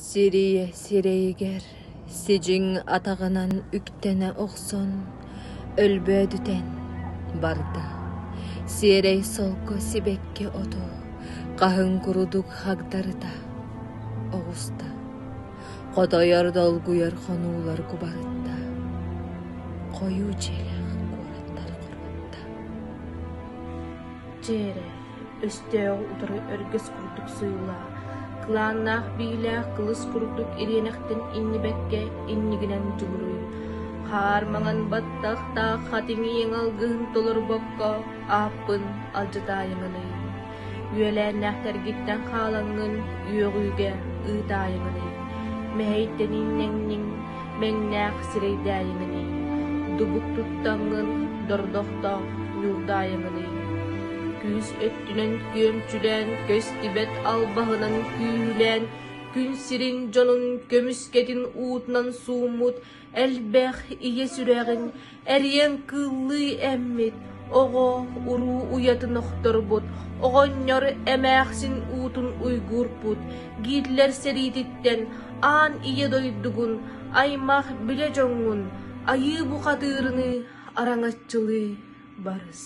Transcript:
Сирийэ сирэйигэр сидьиҥ атаҕынан үктэнэ охсон өлбөөдүтэн барда, сиэрэй солко сибэкки оту хаһыҥ курдук хагдарыта оҕуста, хотойор долгуйар хонуулар кубарытта, хойуу дьиэлээх куораттары хоруотта. Дьэ эрэ, өстөөҕү утары өргөс курдук суйулаа, кылааннаах биилээх кылыс курдук ириэнэхтэн иҥнибэккэ иннигинэн дьулуруй, хаар маҥан баттахтаах хатыҥ ийэҥ алгыһын толорбокко ааппын алдьатаайыҥыный, үөлээннээхтэргиттэн хаалаҥҥын үөҕүүгэ ыытаайыҥыный, мэһэйдэниҥнэҥниҥ мэҥнээх сирэйдээйиҥиний, дубук туттаҥҥын дордохтоох ньуурдаайыҥыный, күүс өттүнэн күөмчүлээн көстүбэт албаһынан күүһүлээн күн сирин дьонун көмүскэтин уутунан сууммут элбэх ийэ сүрэҕин эриэн кыыллыы эммит, оҕо уруу уйатын охторбут, оҕонньор эмээхсин уутун уйгуурпут, Гитлер сэриититтэн аан ийэ дойдугун, аймах билэ дьоҥҥун айыы бухатыырыныы араҥаччылыы барыс.